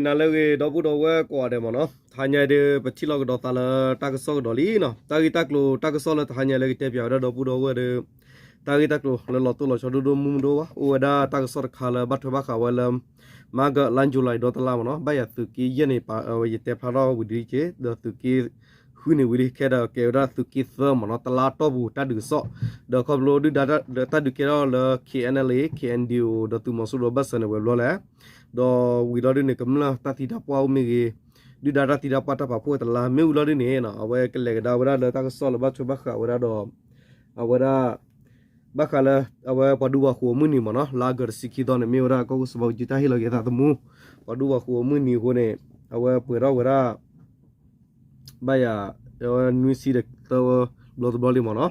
နၤလၢအဂ့ၤ ဒီပုၢ်ဒီဝဲၢ်ကိးဂၤဒဲးမ့ၢ်နီၤ, တဟါညါဒီး ပထံၣ်လိာ်ကဒီးသးလၢတၢ်ကစီၣ်ကဒီးလံနီၤ, တၢ်ဂ့ၢ်တၢ်ကျိၤတၢ်ကစီၣ်လၢတဟါညါလၢကတဲပၠးဝဲဒၣ်ဒီပုၢ်ဒီဝဲၢ်ဒီး တၢ်ဂ့ၢ်တၢ်ကျိၤလၢလီၤတိၢ်လီၤဆီဒိၣ်ဒိၣ်မုၢ်မုၢ်ဒိၣ်ဘၣ်, အိၣ်ဝဲဒၣ်တၢ်ကစီၣ်တခါလၢဘၣ်ထွဲဘၣ်ဃးဝဲလၢ မၤကၢၣ်လါယူၤလံဒီတလါမ့ၢ်နီၤ, ဘၣ်ယၤသုးက့ယဲၢ်န့ၣ် ပာ်ဝဲယတဲဖျါထီၣ်ဝံၤဒ်က့ၤ ဒီးသုးက့ဃုန့ၣ်ဝံၤဒ်ခဲဒီး ကဲဝဲဒၣ်သုးက့သၢမ့ၢ်နီၤ, တလါတီၢ်ပူၤတၢ်ဒုးကစီၣ်, ဒီးခီဖျိဒုၣ်ဒါတၢ်ဒုးကဲထီၣ်လၢ K N L A K N D O ဒီးသုးမီၤစိရိၤဘၣ်စၢၤန့ၣ်ဝဲၤဘျီလဲၣ်, ဒီးဝံၤလီၤဒုန့ၣ် ကမျၢၢ်တၢ်သံတၢ်ပှၢ်အိၣ်မ့ၢ်ဂ့ၤ, ဒုၣ်ဒါတၢ်သံတၢ်ပှၢ်တၢ်ပာ်ဖှိၣ်တလါ မ့ၢ်ဝံၤလီၤဒုန့ၣ် အဝဲကလဲၤကဒါဝဲဒၣ်လၢတၢ်ကစီၣ်လၢဘၣ်ထွဲဘၣ်ဃးဝဲဒၣ်ဒီး အဝဲဒၣ် ဘၣ်ဃးလၢ အဝဲပှၤဒူပှၤဃိၤအမုၢ်နံၤမ့ၢ်နီၤ, လါအီကူးတဆံခံသီန့ၣ် မ့ၢ်ဝဲဒၣ်ကီၢ်ခိၣ်စီၤဘးအူကၠံတၢ်ဟ့ၣ်လီၤက့ၤသးသမူ, ပှၤဒူပှၤဃိၤအမုၢ်နံၤအဃိန့ၣ် အဝဲပှဲၤထီၣ်ဝဲဒၣ် ဘၣ်ယၤ နွံဆံသၢဘျီတဘျီလံမ့ၢ်နီၤ,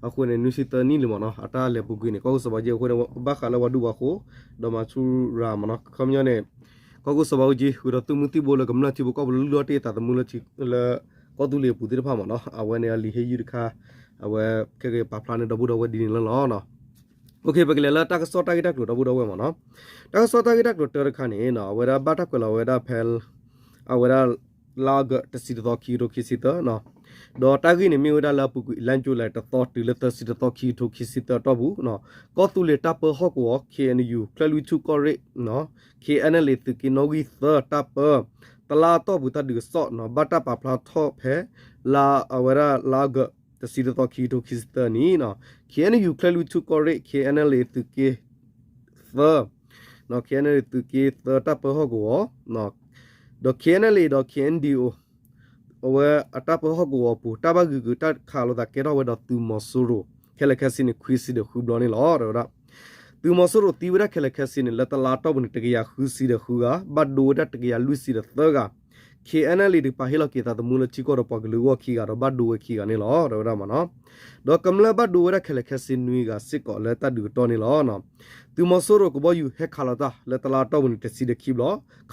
အဃိန့ၣ် နွံဆံသၢနံၣ်လံမ့ၢ်နီၤ, အတၢ်လဲၤပူၤကွံာ်န့ၣ် ကီၢ်ခိၣ်စီၤဘးအူကၠံအဃိန့ၣ် ဘၣ်ဃးလၢပှၤဒူပှၤဃိၤ ဒီးမၤဆူရၤမ့ၢ်နီၤ, ခီပညီန့ၣ် ကီၢ်ခိၣ်စီၤဘးအူကၠံ ဃုာ်ဒီးသုးမုၢ်သံၣ်ဘိလၢကမျၢၢ်ထံဖိကီၢ်ဖိလၢလုၢ်လီၤတ့ၢ်သးသမူလၢ လၢကီၢ်သူလ့ၤအပူၤသ့ၣ်တဖၣ်မ့ၢ်နီၤ, အဝဲန့ၣ်အလံာ်ဟ့ၣ်ယုၢ်တခါ အဝဲခဲက့ၤပာ်ဖျါန့ၣ်ဒီပုၢ်ဒီဝဲၢ်ဒ်န့ၣ်လီၤနီၤ. ပကလဲၤလၢတၢ်ကစီၣ်တၢ်ဂ့ၢ်တၢ်ကျိၤဒီပုၢ်ဒီဝဲၢ်မ့ၢ်နီၤ, တၢ်ကစီၣ်တၢ်ဂ့ၢ်တၢ်ကျိၤတၢတခါန့ၣ် အဝဲဒၣ်ဘၣ်တၢ်ကွဲးလီၤဝဲဒၣ်ဖဲ အဝဲဒၣ် လါအီကူးတဆံတသီ ခံကထိခံဆံသၢ ဒီးတၢ်ဂ့ၢ်န့ၣ်မ့ၢ်ဝဲဒၣ်လၢအပူၤကွံာ် လါယူၤလံ တသီတုၤလၢသၢဆံတသီ ခံကထိခံဆံသၢအတီၢ်ပူၤ, ကီၢ်သူလ့ၤတၢ်ပၢဟီၣ်ကဝီၤ K N U ချၢၣ်လွံၢ်ထူၣ်ကီၢ်ရ့ၣ် K N L A သုးက့နီၣ်ဂံၢ်သၢတၢ်ပၢ တလါအတီၢ်ပူၤတၢ်ဒုးကစီၣ် ဘၣ်တၢ်ပာ်ဖျါထီၣ်ဖဲ လါအဝဲဒၣ်လါအီကူး တဆံတသီ ခံကထိခံဆံသၢနံၣ်, K N U ချၢၣ်လွံၢ်ထူၣ်ကီၢ်ရ့ၣ် K N L A သုးက့သၢ K N L A သုးက့သၢတၢ်ပၢဟီၣ်ကဝီၤ ဒီး K N L A ဒီး K N D O အဝဲအတၢ်ပၢဟီၣ်ကဝီၤအပူၤ တၢ်ဘၣ်ဂုာ်က့ၤတၢ်ခးလိာ်သးကဲထီၣ်ဝဲဒီးသုးမီၤစိရိၤ ခဲလၢာ်ခဲဆ့န့ၣ် ခွံဆံဒီးဃုဘျီန့ၣ်လီၤ. တဲဝဲဒၣ် သုးမီၤစိရိၤသံဝဲဒၣ်ခဲလၢာ်ခဲဆ့န့ၣ် လၢတလါအတီၢ်ပူၤန့ၣ် တကယၤဃုဆံဒီးဃုဂၤ, ဘၣ်ဒိဝဲဒၣ်တကယၤလွံၢ်ဆံဒီးသၢဂၤ, K N L A တကပၤဟ့ၣ်လီၤက့ၤသးသမူလၢထံကီၢ်ဒီးပှၤကလုာ်အဂီၢ်ခံဂၤဒီး ဘၣ်ဒိဝဲခံဂၤန့ၣ်လီၤ. တဲဝဲဒၣ်မ့ၢ်နီၤ, ဒီးကမျၢၢ်ဘၣ်ဒိဝဲဒၣ်ခဲလၢာ်ခဲဆ့နွံဂၤစ့ၢ်ကီးလၢတၢ်ဒုးအတီၢ်န့ၣ်လီၤ. သုးမီၤစိရိၤကဘီယူၤဟဲခးလီၤတၢ်လၢတလါအတီၢ်ပူၤန့ၣ် တဆံဒီးခံဘျီ,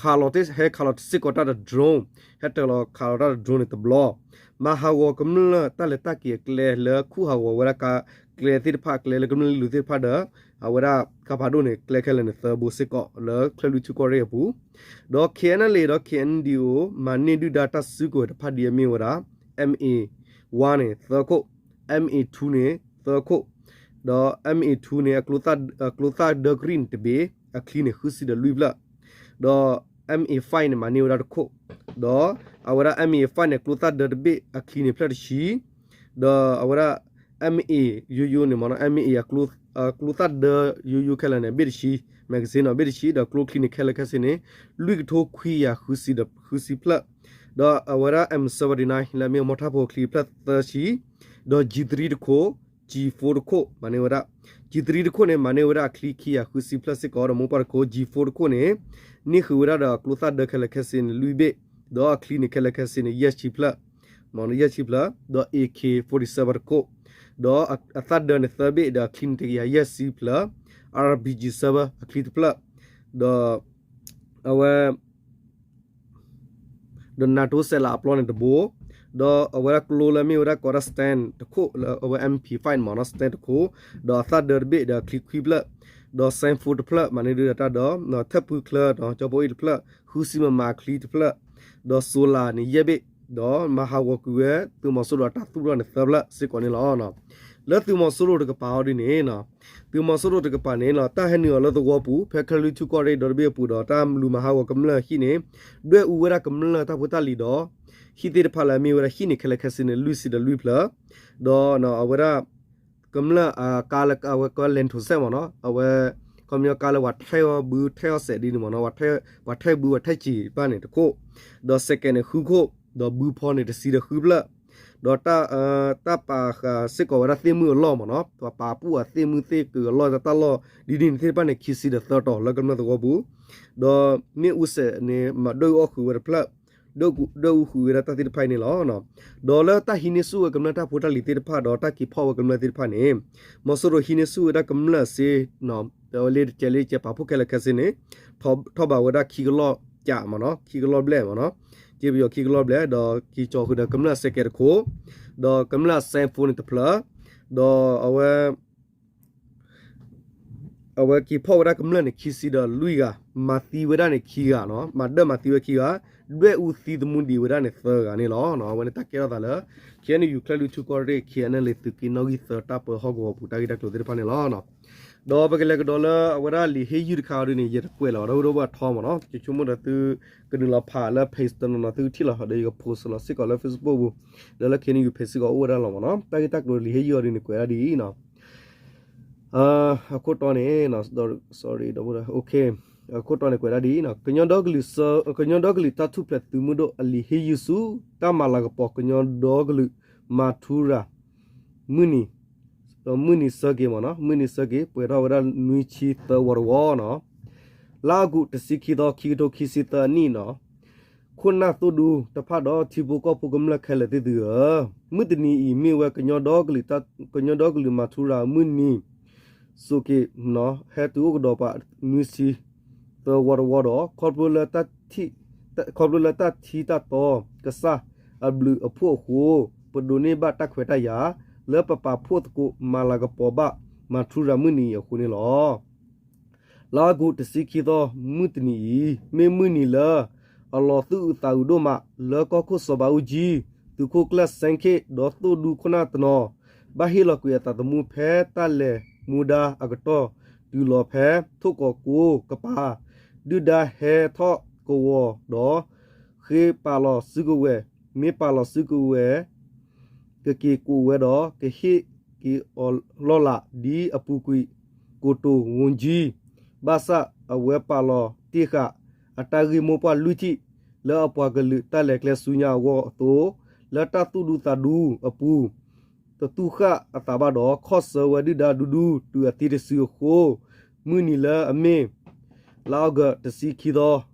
ခးလီၤတ့ၢ် ဟဲခးလီၤစ့ၢ်ကီးတၢ်ဒီး drone, ဟဲတၢၤလီၤခးလီၤတၢ်ဒီး drone န့ၣ်တဘျီ, မၤဟးဂီၤကမျၢၢ်တၢ်လဲၤတၢ်က့ၤအကျဲလၢခူၣ်ဟးဂီၤဝဲဒၣ်ကါကျဲသ့ၣ်တဖၣ် ကျဲလၢကမျၢၢ်လ့လိၤသ့ၣ်တဖၣ်ဒီး အဝဲဒၣ်ကါဖးဒိၣ်န့ၣ် ကျဲခဲလၢာ်န့ၣ်သၢဘိစ့ၢ်ကီးလၢချၢၣ်လွံၢ်ထူၣ်ကီၢ်ရ့ၣ်အပူၤ, ဒီး K N L A ဒီး K N D O မၤန့ၢ်ဒုၣ်ဒါတၢ်စုကဝဲၤတဖၣ်ဒ်အမ့ၢ်ဝဲဒၣ် M A one န့ၣ်သၢခိၣ်, M A two န့ၣ်သၢခိၣ်, ဒီး M A two န့ၣ် အကျိသၣ်ဒၢကရံၣ်န့ၣ်တဘ့ၣ် အချံန့ၣ်ဃုဆံဒီးလွံၢ်ဖျၢၣ်, ဒီး M A five န့ၣ် မၤန့ၢ်ဝဲဒၣ်တခိၣ်, ဒီးအဝဲဒၣ် M A five န့ၣ် ကျိသၣ်ဒၢတဘ့ၣ် အချံန့ၣ်ဖျၢၣ်တဆံ, ဒီးအဝဲဒၣ် M A ယိယိန့ၣ်မ့ၢ်နီၤ M A အကျိသၣ်ဒၢယိယိခဲလၢာ်န့ၣ် ဘ့ၣ်တဆံ, magazine နီၤ ဘ့ၣ်တဆံ ဒီးကျိချံန့ၣ်ခဲလၢာ်ခဲဆ့န့ၣ် လွံၢ်ကထိခွံကယၤဃုဆံဒီးဃုဆံဖျၢၣ်, ဒီးအဝဲဒၣ် M seventy-nine လၢအမ့ၢ်အမီထၣ်ဖိအချံဖျၢၣ်သၢဆံ, ဒီး G three တခိၣ်, G four တခိၣ် မၤန့ၢ်ဝဲဒၣ်, G three တခိၣ်န့ၣ် မၤန့ၢ်ဝဲဒၣ်အချံခံကယၤဃုဆံဖျၢၣ်စ့ၢ်ကီး ဒီးမိၢ်ပှၢ်တခိၣ် G four တခိၣ်န့ၣ် န့ၢ်ဃုာ်ဝဲဒၣ်ဒီးအကျိသၣ်ဒၢခဲလၢာ်ခဲဆ့န့ၣ် လွံၢ်ဘ့ၣ်, ဒီးအချံန့ၣ်ခဲလၢာ်ခဲဆ့န့ၣ် ယဲၢ်ဆံဖျၢၣ်, ယဲၢ်ဆံဖျၢၣ်, ဒီး A K forty-seven တခိၣ်, ဒီးအသၣ်ဒၢန့ၣ်သၢဘ့ၣ် ဒီးအချံန့ၣ်တကယၤယဲၢ်ဆံဖျၢၣ်, R P G seven အချံတဖျၢၣ်, ဒီး အဝဲ ဒီး NATO စဲးလးအပျီန့ၣ်တဘိ, ဒီးအဝဲဒၣ်ကျိလၢမ့ၢ်ဝဲဒၣ်ကိးဒၣ် Sten တခိၣ် လၢအဝဲ M P five မ့ၢ်နီၤ Sten တခိၣ်, ဒီးအသၣ်ဒၢတဘ့ၣ် ဒီးအချံခွံဖျၢၣ်, ဒီး Sanford တဖျၢၣ် မၤန့ၢ်ဒုၣ်ဒါတၢ်ဒီး ထၢၣ်ဖုချၢ ဒီးကၠီဖိအ့ၣ်တဖျၢၣ် ဃုဆံ မမ အချံတဖျၢၣ်, ဒီး solar န့ၣ် ယဲၢ်ဘ့ၣ်, ဒီးမၤဟးဂီၤကွံာ်ဝဲ သုးမီၤစိရိၤအတၢ်သူၣ်ထီၣ်န့ၣ်သၢဖျၢၣ်စ့ၢ်ကီးန့ၣ်လီၤ. လၢသုးမီၤစိရိၤတကပၤအီၤဒ်န့ၣ် သုးမီၤစိရိၤတကပၤန့ၣ်လီၤ တၢ်ဟဲနုာ်အီၤလၢသဝီပူၤ ဖဲချၢၣ်လွံၢ်ထူၣ်ကီၢ်ရ့ၣ်ဒီတဘ့ၣ်အပူၤဒီး တၢ်လူၤမၤဟးဂီၤကမျၢၢ်ဟံၣ်န့ၣ် ဒွဲၣ်အူဝဲဒၣ်ကမျၢၢ်တၢ်ဖိတၢ်လံၤဒီး ဟံၣ်သ့ၣ်တဖၣ်လၢအမ့ၢ်ဝဲဒၣ်ဟံၣ်န့ၣ်ခဲလၢာ်ခဲဆ့န့ၣ် လွံၢ်ဆံဒီးလွံၢ်ဖျၢၣ်, ဒီးအဝဲဒၣ် ကမျၢၢ်အကါလၢအဝဲက လ့ၤထိၣ်စဲးမ့ၢ်နီၤ အဝဲ ခီပညီကါလၢပှၤထဲးအီၣ်ဘုထဲးအီၣ်စဲးဒ်န့ၣ်မ့ၢ်နီၤ ပှၤထဲးဘုပှၤထဲးစံာ်တဖၣ်န့ၣ်တခိၣ်, ဒီးစဲးကဲးန့ၣ်ဃုခိၣ်, ဒီးဘုဖီန့ၣ်တဆံဒီးဃုဖျၢၣ်, ဒီး တၢ်ပာ်ဃာ်စ့ၢ်ကီးဝဲဒၣ်သ့ၣ်မုၢ်အလီၢ်မ့ၢ်နီၤ ပှၤပာ်ပူၣ်အသ့ၣ်မုၢ်သ့ၣ်ကုာ်အလီၢ်တၢ်လီၢ်ဒ်န့ၣ်သ့ၣ်တဖၣ်န့ၣ် ခံဆံဒီးသၢတီၤလၢကမျၢၢ်သဝီပူၤ, ဒီးမ့ၣ်အူစဲးန့ၣ် မၤဒွဲၣ်အူအီၣ်ဃုာ်ဝဲတဖျၢၣ်, ဒွဲၣ်အူဃုာ်ဝဲဒၣ်တၢ်သ့ၣ်တဖၣ်အံၤန့ၣ်လီၤ. ဒီးလၢတၢ်ဟံးန့ၢ်ဆူၣ်ဝဲကမျၢၢ်တၢ်ဖိတၢ်လံၤသ့ၣ်တဖၣ်ဒီးတၢ်က့ၤဖီၣ်ဝဲကမျၢၢ်သ့ၣ်တဖၣ်န့ၣ် မီၤစိရိၤဟံးန့ၢ်ဆူၣ်ဝဲဒၣ်ကမျၢၢ်စ့ လၢတကဲးလၢကဲးပာ်ဖှိၣ်ခဲလၢာ်ခဲဆ့န့ၣ် ထီၣ်ဘးဝဲဒၣ်ခံကလီၢ်ကးမ့ၢ်နီၤ ခံကလီၢ်ဘျဲၣ်မ့ၢ်နီၤ က့ပယီၤခံကလီၢ်ဘျဲၣ် ဒီးက့ၤကၠီဃုာ်ဒီးကမျၢၢ်စဲးကဲးတခိၣ်, ဒီးကမျၢၢ် Sanford န့ၣ်တဖျၢၣ်, ဒီးအဝဲ အဝဲက့ၤဖီၣ်ဝဲဒၣ်ကမျၢၢ်န့ၣ် ခံဆံဒီးလွံၢ်ဂၤ, မၤသံဝဲဒၣ်န့ၣ်ခံဂၤနီၤ, မၤဒၢမၤသံဝဲခံဂၤ, ဒွဲၣ်အူသံသမူဒံးဝဲဒၣ်န့ၣ်သၢဂၤန့ၣ်လီၤ. အဝဲန့ၣ်တၢ်ကဲထီၣ်သးလၢ K N U ချၢၣ်လွံၢ်ထူၣ်ကီၢ်ရ့ၣ် K N L A သုးက့နီၣ်ဂံၢ်သၢတၢ်ပၢဟီၣ်ကဝီၤပူၤ တၢ်ဂ့ၢ်တၢ်ကျိၤသ့ၣ်တဖၣ်န့ၣ်လီၤ. ဒီးပကလဲၤကဒီးလၢအဝဲဒၣ်လံာ်ဟ့ၣ်ယုၢ်တခါအံၤဒ်န့ၣ် ယတကွဲးလီၤဒီပုၢ်ဒီဝဲၢ်အထီမ့ၢ်နီၤ, ယဆိကမိၣ်ဒီးသုကနုာ်လီၤဖးလၢ page တနီၤနီၤ သုထံၣ်လီၤဒီး ယက post လီၤစ့ၢ်ကီးလၢ Facebook ပူၤ, ဒီးလၢ K N U page စ့ၢ်ကီးအိၣ်ဝဲဒၣ်လီၤမ့ၢ်နီၤ. တၢ်ဂ့ၢ်တၢ်ကျိၤလံာ်ဟ့ၣ်ယုၢ်အံၤဒ်န့ၣ် ကွဲးဒၣ်ဒ်အံၤနီၤ. အခိၣ်တီန့ၣ်, sorry ဒီပုၢ်ဒီဝဲၢ်, အခိၣ်တီန့ၣ်ကွဲးဒၣ်ဒ်အံၤနီၤ, ကညီဒီကလုာ်တၢ်ထူၣ်ဖျဲးသုးမုၢ်ဒိၣ်အလံာ်ဟ့ၣ်ယုၢ်ဆူ တၢ်မၤလၤကပီၤကညီဒီကလုာ် မၤထူရၤ မုၢ်နံၤ, မုၢ်နံၤဆၢက့ၤမ့ၢ်နီၤ, မုၢ်နံၤဆၢက့ၤ ပှဲၤထီၣ်ဝဲဒၣ်နွံဆံသၢဝီတဝီနီၤ, လါအီကူးတဆံခံသီ ခံကထိခံဆံသၢအနံၣ်နီၤ, ခိၣ်နၢ်သိၣ်ဒူတဖၣ်ဒီးထံဖိကီၢ်ဖိကမျၢၢ်ခဲလၢာ်သ့ၣ်သုဧၢ, မုၢ်တနံၤအံၤမ့ၢ်ဝဲ ကညီဒီကလုာ်မၤထူရၤမုၢ်နံၤ စိးက့ၤနီၤ ဟဲတုၤအိၣ်ကဒီးပှၤနွံဆံသၢဝီတဝီဒီး ခီဖျိလၢတၢ်ထံၣ်, ခီဖျိလၢတၢ်ထံတၢ်တီကစၢ်အဘျုးအဖှိၣ်အဃိ ပဒိးန့ၢ်ဘၣ်တၢ်ခွဲးတၢ်ယာ် လၢပပာ်ဖှိၣ်သကိးမၤလၤကပီၤဘၣ်မၤထူရၤမုၢ်နံၤအံၤအဃိန့ၣ်လီၤ. လါအီကူးတဆံခံသီ မုၢ်တနံၤအံၤ မ့ၢ်မုၢ်နံၤလၢ အလီၤသူၣ်အုးသးအုးဒိၣ်မး လၢကီၢ်ခိၣ်စီၤဘးအူကၠံ သုးခိၣ်ကျၢၢ်စဲခ့ၣ် ဒီးသိၣ်ဒူခိၣ်နၢ်တနီၤ ဘၣ်ဟ့ၣ်လီၤကွံာ်အသးသမူဖဲတၢ်လဲၤမူဒါအကတီၢ် တုၤလီၤဖဲ ထိၣ်ကီးကိကပၤ ဒုၣ်ဒါဟဲထီၣ်ကဝီၤဒီး ဃ့ပာ်လီၤစုကဝဲၤ, မ့ၢ်ပာ်လီၤစုကဝဲၤ ကက့ၤကိးဝဲဒီး ကဟ့ၣ်က့ၤအီၤလီၢ်လး ဒ်အပူၤကွံာ် ကိတိာ်ဝူကၠံ ဘၣ်ဆၣ်အဝဲပာ်လီၤတ့ၢ်ဃာ် အတၢ်ဂ့ၢ်မိၢ်ပှၢ်လွံၢ်ထံၣ် လၢအပှၤကလုာ်တၢ်လဲၤကျဲဆူညါအဂီၢ်အသိး, လၢတၢ်သူၣ်ဒူသးဒူအပူၤ တသူၣ်ဃၣ်အသးဘၣ်ဒီး ခီၣ်ဆၢဝဲဒုၣ်ဒါဒူဒူ တုၤအသံတစုအဃိ, မုၢ်နံၤလၢအမ့ၢ် လါအီကူးတဆံခံသီ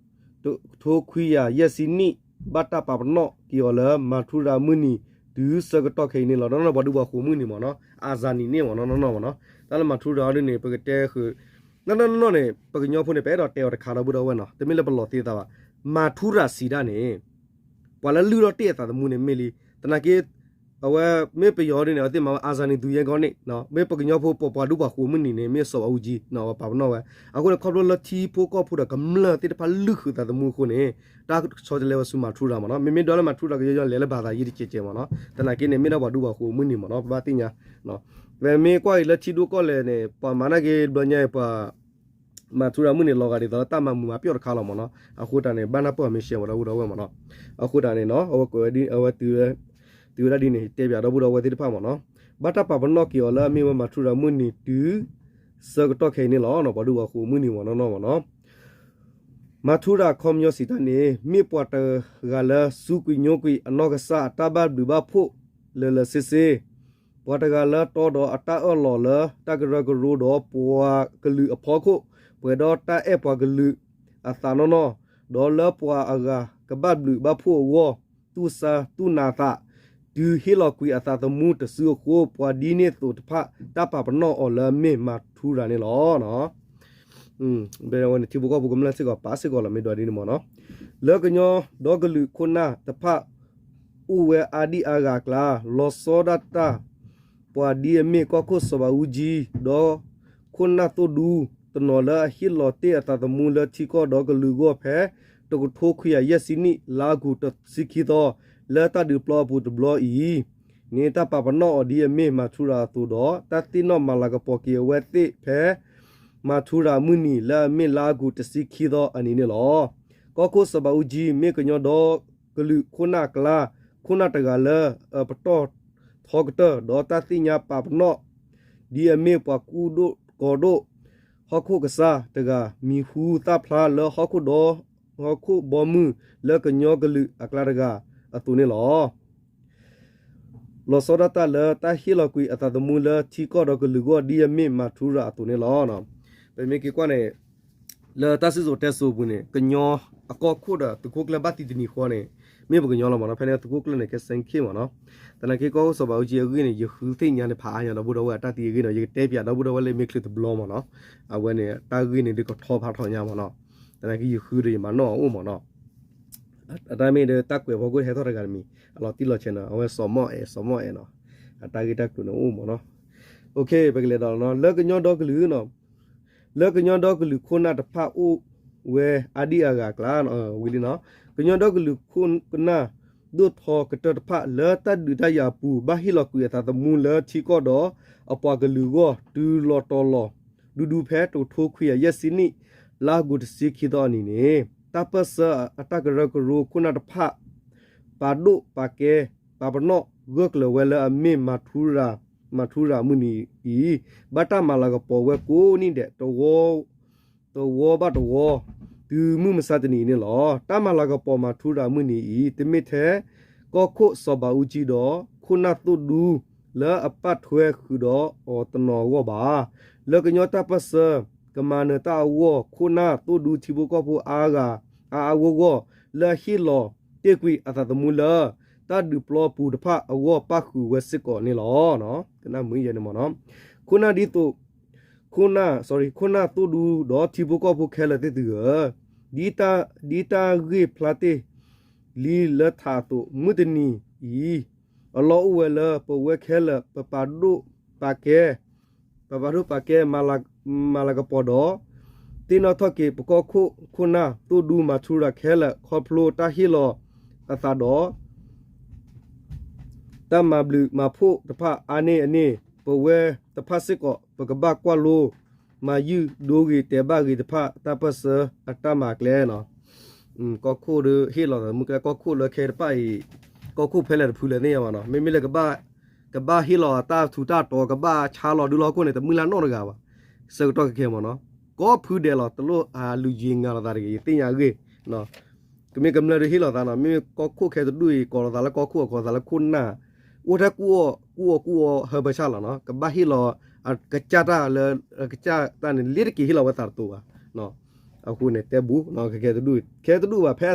တကထိခွံကယၤယဲၢ်ဆံနံၣ် ဘၣ်တၢ်ပာ်ပနီၣ်က့ၤအီၤလၢ မၤထူရၤမုၢ်နံၤ တုၤဆၢကတီၢ်ခဲအံၤန့ၣ်လီၤ. နီၢ်နီၢ်ပှၤဒူပှၤဃိၤမုၢ်နံၤမ့ၢ်နီၤ, အါစၤနံၤန့ၣ်မ့ၢ်နီၤ, နီၢ်နီၢ်မ့ၢ်နီၤ, တၢ်လၢမၤထူရၤအီၤဒ်န့ၣ် ပကတဲဃုာ် နီၢ်နီၢ်နီၢ်န့ၣ် ပကညီဖိန့ၣ် ပအဲၣ်ဒိးတဲအီၤတခါဒီပုၢ်ဒီဝဲၢ်နီၤ, တမ့ၢ်လၢပလီၤသ့သးဘၣ်, မၤထူရၤစံးတၢ်န့ၣ် ပှၤလၢလုၢ်ထီၣ်တ့ၢ်အသးသမူန့ၣ်မ့ၢ်လံ, သနာ်က့ အဝဲမ့ၢ်ပယီၤဒ်န့ၣ် အဝဲသ့ၣ်မၤဝဲ အါစၤနံၤ သူရဲကောင်းန့ၣ်, မ့ၢ်ပကညီဖိပပှၤဒူပှၤဃိၤမုၢ်နံၤန့ၣ် မ့ၢ်စီၤဘးအူကၠံနီၤ ပာ်ပနီၣ်ဝဲ, အဃိန့ၣ် ခီဖျိလၢထံဖိကီၢ်ဖိဒီးကမျၢၢ်သ့ၣ်တဖၣ်လုၢ်ဃုာ်သးသမူအဃိန့ၣ် တၢ်ဆီတလဲဝဲဆူမၤထူရၤမ့ၢ်နီၤ, မ့မ့ၢ်ဒီးလၢမၤထူရၤကယီယီလဲၤလၢဘၣ်သးယံၤတကဲးကဲးမ့ၢ်နီၤ, သနာ်က့န့ၣ် မ့ၢ်ဒၣ်ပှၤဒူပှၤဃိၤမုၢ်နံၤမ့ၢ်နီၤ ပဘၣ်သ့ၣ်ညါ, ပမ့ၢ်ကွၢ်အံၤလၢထံဒိၣ်ကီၢ်လဲၢ်န့ၣ် ပှၤမၤနာ်က့ဘျီညါအံၤပှၤ မၤထူရၤမုၢ်နံၤလီၤဂာ်ဒ်သိးလၢတၢ်မၤမုာ်မၤပျီၢ်တခါလီၤမ့ၢ်နီၤ, အဃိတၢ်န့ၣ် ဘၣ်နၢ်ပၢၢ်မ့ၢ်ရှဲဝဲဒီပုၢ်ဒီဝဲၢ်မ့ၢ်နီၤ, အဃိတၢ်န့ၣ်နီၤ အဝဲကွဲးဝဲဒ် အဝဲတုၤဝဲဒၣ်ဒ်န့ၣ် တဲပၠးဒီပုၢ်ဒီဝဲၢ်သ့ၣ်တဖၣ်မ့ၢ်နီၤ, ဘၣ်တၢ်ပာ်ပနီၣ်က့ၤအီၤလၢအမ့ၢ်ဝဲမၤထူရၤမုၢ်နံၤတုၤ ဆၢကတီၢ်ခဲအံၤန့ၣ်လီၤ, ပှၤဒူပှၤဃိၤမုၢ်နံၤမ့ၢ်နီၤနီၤမ့ၢ်နီၤ, မၤထူရၤအခီပညီစံးတၢ်န့ၣ် မ့ၢ်ပှၤတဂၤလၢစူးကွံာ်ညိကွံာ်အနီၢ်ကစၢ်အတၢ်ဘၣ်ဘျုးဘၣ်ဖှိၣ်လၢာ်လၢာ်ဆ့ဆ့ ပှၤတဂၤလၢတီဒီးအတၢ်အၢၣ်လီၤလၢတၢ်ကရၢကရိဒီးပှၤကလုာ်အဖီခိၣ်, ပှဲၤဒီးတၢ်အဲၣ်ပှၤကလုာ်အသးနီၢ်နီၢ်, ဒီးလၢပှၤအဂၤကဘၣ်ဘျုးဘၣ်ဖှိၣ်အဂီၢ် သူၣ်စၢ်သူၣ်နာ်သး, တုၤဟ့ၣ်လီၤကွံာ်အသးသမူတစုအဃိ ပှၤဒ်န့ၣ်သိးတဖၣ် တၢ်ပာ်ပနီၣ်အီၤလၢအမ့ၢ်မၤထူရၤန့ၣ်လီၤ. ဝဲန့ၣ်ထံဖိကီၢ်ဖိကမျၢၢ်စ့ၢ်ကီး ပာ်စ့ၢ်ကီးလီၤ မ့ၢ်ဒိးဒ်န့ၣ်မ့ၢ်နီၤ, လၢကညီဒီကလုာ်ခိၣ်နၢ်တဖၣ် အိၣ်ဝဲအါဒံၣ်အါဂၤအကျါ လီၤဆီဒၣ်တၢ် ပှၤဒ်အမ့ၢ်ကီၢ်ခိၣ်စီၤဘးအူကၠံ ဒီးခိၣ်နၢ်သိၣ်ဒူ တနီၤလၢအဟ့ၣ်လီၤတ့ၢ်အသးသမူလၢထံကီၢ်ဒီကလုာ်အဂီၢ်ဖဲ တကထိခွံကယၤယဲၢ်ဆံနံၣ် လါအီကူးတဆံခံသီ လၢတၢ်ဒုးပျီအပူၤတဘျီအံၤန့ၣ် တၢ်ပာ်ပနီၣ်အီၤဒ်အမ့ၢ်မၤထူရၤအသိးဒီး တၢ်သ့ၣ်နီၣ်မၤလၤကပီၤက့ၤအဝဲသ့ၣ်ဖဲ မၤထူရၤမုၢ်နံၤ လၢအမ့ၢ်လါအီကူးတဆံခံသီအနံၤန့ၣ်လီၤ. ကီၢ်ခိၣ်စီၤဘးအူကၠံ မ့ၢ်ကညီဒီကလုာ်ခိၣ်နၢ်အကျါ ခိၣ်နၢ်တဂၤလၢအပတီၢ်ထီကတၢၢ် ဒီးတၢ်သ့ၣ်ညါပာ်ပနီၣ် ဒ်အမ့ၢ်ပှၤကူၣ်ဒိၣ်ကီၤဒိၣ် ဟီၣ်ခိၣ်ကစၢ်တဂၤ မံၤဟူသၣ်ဖျါလၢဟီၣ်ခိၣ်ဒီ ဟီၣ်ခိၣ်ဘီမုၢ်လၢကညီကလုာ်အကျါတဂၤအသိးန့ၣ်လီၤ. လီၤဆီဒၣ်တၢ်လၢတၢ်ဟ့ၣ်လီၤကွံာ်အသးသမူလၢထံကီၢ်ဒီကလုာ်အဂီၢ် ဒ်အမ့ၢ်မၤထူရၤအသိးန့ၣ်လီၤ. ပမ့ၢ်က့ၤကွၢ်န့ၣ် လၢတၢ်စံၣ်စိၤတဲစိၤအပူၤန့ၣ် ကညီအကီၢ်ခိၣ်ဒီးသုးခိၣ်ကျၢၢ်ဘၣ်သံတနံၤဃီန့ၣ် မ့ၢ်ပကညီလီၤမ့ၢ်နီၤ, ဖဲန့ၣ်သုးခိၣ်ကျၢၢ်န့ၣ် ကဲစဲခ့ၣ်မ့ၢ်နီၤ, သနာ်က့ကီၢ်ခိၣ်စီၤဘးအူကၠံအဂ့ၢ်န့ၣ် ယဃုသ့ၣ်ညါန့ၣ်ဖးအါညါဒီပုၢ်ဒီဝဲၢ်အတၢ်သံအဂ့ၢ်နီၤ, ယကတဲပၠးဒီပုၢ်ဒီဝဲၢ်လၢမ့ၢ်ချုးတဘျီမ့ၢ်နီၤ, အဝဲန့ၣ် တၢ်ဂ့ၢ်န့ၣ်ဒုးကထီဖးထီညါမ့ၢ်နီၤ, သနာ်က့ယဃုဒီးယမၤနီၣ်အအိၣ်မ့ၢ်နီၤ အတၢ်မ့ၢ်ဒီးတၢ်ကွဲးဖီခိၣ်ဟဲထီၣ်တဂၤတမံၤ အလီၤတံၢ်လီၤဆဲးနီၤ, အဝဲစီၤမီၣ်အဲၣ် စီၤမီၣ်အဲၣ်နီၤ, အတၢ်ဂ့ၢ်တၢ်ကျိၤန့ၣ်အိၣ်မ့ၢ်နီၤ, ပကလဲၤဒီးနီၤ လၢကညီဒီကလုာ်နီၤ, လၢကညီဒီကလုာ်ခိၣ်နၢ်တဖၣ်အိၣ်ဝဲအါဒံၣ်အါဂၤအကျါ ဝံၤလံနီၤ, ကညီဒီကလုာ်ခိၣ်နၢ် ဒိၣ်ထီကတၢၢ်တဖၣ်လၢတၢ်ဒုးတၢ်ယၤအပူၤ ဘၣ်ဟ့ၣ်လီၤကွံာ်အသးသမူလၢထံကီၢ်ဒီးအပှၤကလုာ်အဂီၢ် တုၤလီၤတီၤလီၤ ဒူဒူဖဲတကထိခွံကယၤယဲၢ်ဆံနံၣ် လါအီကူးတဆံခံသီအနံၤန့ၣ် တၢ်ပၢၢ်ဆၢအတၢ်ကရၢကရိခိၣ်နၢ်တဖၣ် ပာ်ဒိၣ်ပာ်ကဲ ပာ်ပနီၣ်ဂၢၢ်ကျၢၤဝဲလၢအမ့ၢ်မၤထူရၤ မၤထူရၤအမုၢ်နံၤအံၤ ဘၣ်တၢ်မၤလၤကပီၤဝဲကိးနံၣ်ဒဲး တဝီဘၣ်တဝီ တုၤမုၢ်မဆါတနံၤအံၤန့ၣ်လီၤ. တၢ်မၤလၤကပီၤမၤထူရၤအမုၢ်နံၤအံၤ တမ့ၢ်ထဲ ကီၢ်ခိၣ်စီၤဘးအူကၠံဒီး ခိၣ်နၢ်သိၣ်ဒူ လၢအပာ်ထွဲဃုာ်ဒီးအီၤတနီၤအဂီၢ်ဘၣ်. လၢကညီတၢ်ပၢၢ်ဆၢ ကမၤနၢၤတၢ်အဂီၢ် ခိၣ်နၢ်သိၣ်ဒူထံဖိကီၢ်ဖိအါဂၤ အါအါဂီၢ်ဂီၢ် လၢအဟ့ၣ်လီၤတ့ၢ်ကွံာ်အသးသမူလၢ တၢ်ဒုးပျီပူၤတဖၣ်အဂီၢ်ပၣ်ဃုာ်ဝဲစ့ၢ်ကီးန့ၣ်လီၤ. ကနၣ်မုာ်ယဲန့ၣ်မ့ၢ်နီၤ, ခိၣ်နၢ်ဒ်သိး ခိၣ်နၢ် sorry ခိၣ်နၢ်သိၣ်ဒူဒီးထံဖိကီၢ်ဖိခဲလၢာ်သ့ၣ်သုဧၢ, ဒ်တၢ်ဂ့ၢ်ဖျါတ့ၢ်လံလၢထးအသိး မုၢ်တနံၤအံၤ အလီၢ်အိၣ်ဝဲလၢ ပဝဲခဲလၢာ် ပပာ်ဒိၣ်ပာ်ကဲ ပပာ်ဒိၣ်ပာ်ကဲ မၤလၤကပီၤဒီး သ့ၣ်နီၣ်ထီၣ်က့ၤ ပကီၢ်ခိၣ်ခိၣ်နၢ်သိၣ်ဒူမၤထူရၤခဲလၢာ် ခီဖျိတၢ်ဟ့ၣ်လီၤအသးဒီး တၢ်မၤဘျုးမၤဖှိၣ်တဖၣ်အါန့ၢ်အန့ၣ် ပဝဲတဖၣ်စ့ၢ်ကီး ပကဘၣ်ကွၢ်လိ မၤယုၢ်ဒိဂ့ၤတဲာ်ဘၣ်ဂ့ၤတဖၣ် တၢ်ပၢၢ်ဆၢအတၢ်မၤကျဲနီၤ, ကီၢ်ခိၣ်ဒီးဟ့ၣ်လီၤသးမုၢ်ကျဲ ကီၢ်ခိၣ်လၢခဲတဖၣ်အံၤ ကီၢ်ခိၣ်ဖဲလဲၣ်တဖုလဲၣ်သ့ၣ်ညါဘၣ်နီၤ, မ့မ့ၢ်လၢ ကဘၣ်ဟ့ၣ်လီၤတၢ်ထူးတၢ်တီၤ ကဘၣ်ဆါလီၤဒုလီၤဟီၣ်ခိၣ်န့ၣ် တမုၢ်လၢ်နီတဂၤဘၣ်, ဆၢကတီၢ်ခဲခဲမ့ၢ်နီၤ, ကိးဖုဒဲးလီၤ တလိၣ်အလူၤယံၤငါလိာ်သးတဂ့ၤ ယသ့ၣ်ညါအဂ့ၢ် ကမ့ၢ်ကမျၢၢ်ဒီးဟ့ၣ်လီၤသးနီၤ, မ့မ့ၢ်ကီၢ်ခိၣ်ခဲတဒူၣ်အံၤ ကိးလီၤသးလၢကီၢ်ခိၣ် အကိးသးလၢခိၣ်နၢ်, အိၣ်ထဲကူၣ်အီၣ်ကူၣ်အီၣ်ကူၣ်အီဟၢဖၢဆၣ်လီၤနီၤ, ကဘၣ်ဟ့ၣ်လီၤ ကစၢ်တၢ်လၢ ကစၢ်တၢ်န့ၣ် လ့တက့ၤဟ့ၣ်လီၤဝဲသးတတိၤဘၣ်, အဃိန့ၣ် တဲဘူး ခဲခဲတဒူၣ် ခဲတဒူၣ်ဘၣ် ဖဲ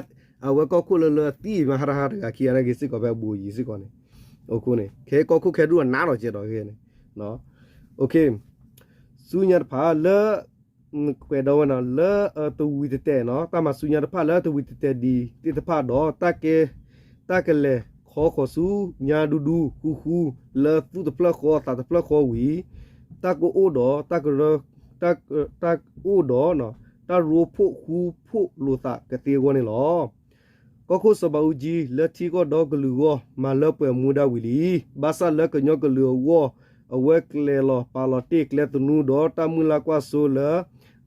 အဝဲကီၢ်ခိၣ်လၢလၢသံမဟါတဟါတဂၤခံဂၤနာ်က့ၤစ့ၢ်ကီး ဖဲအဘူးအယံၤစ့ၢ်ကီးန့ၣ်, အဃိန့ၣ် ခဲကီၢ်ခိၣ်ခဲတဒူၣ်အနးဒီးကဲဒီးခဲန့ၣ် ဆူညါတဖၣ်လၢ ကွဲးဒီးဝဲနီၤ လၢတဝံၤတတဲာ်နီၤ တၢ်မၤဆူညါတဖၣ်လၢတဝံၤတတဲာ်ဒံးသ့ၣ်တဖၣ်ဒီး တၢ်ကဲ တၢ်ကလဲၤခီဃီၤဆူညါဒူဒူဃူဃူ လၢသူၣ်တဖျၢၣ်ဃီသးတဖျၢၣ်ဃီဝံၤ တၢ်ကအိၣ်ဒီး တၢ်ကရၢ တၢ်အိၣ်ဒီး တၢ်ရိဖှိၣ်ဃူဖှိၣ်လိာ်သးကသ့အဂီၢ်န့ၣ်လီၤ. ကီၢ်ခိၣ်စီၤဘးအူကၠံ လၢထံကီၢ်ဒီကလုာ်အဂီၢ် မၤလၢပှဲၤမူဒါဝံၤလံ. ဘၣ်ဆၣ်လၢကညီကလုာ်အဂီၢ် အဝဲကျဲၤလီၤပာ်လီၤတ့ၢ်ကျဲသနူဒီးတၢ်မုၢ်လၢ်ကွၢ်စိလၢ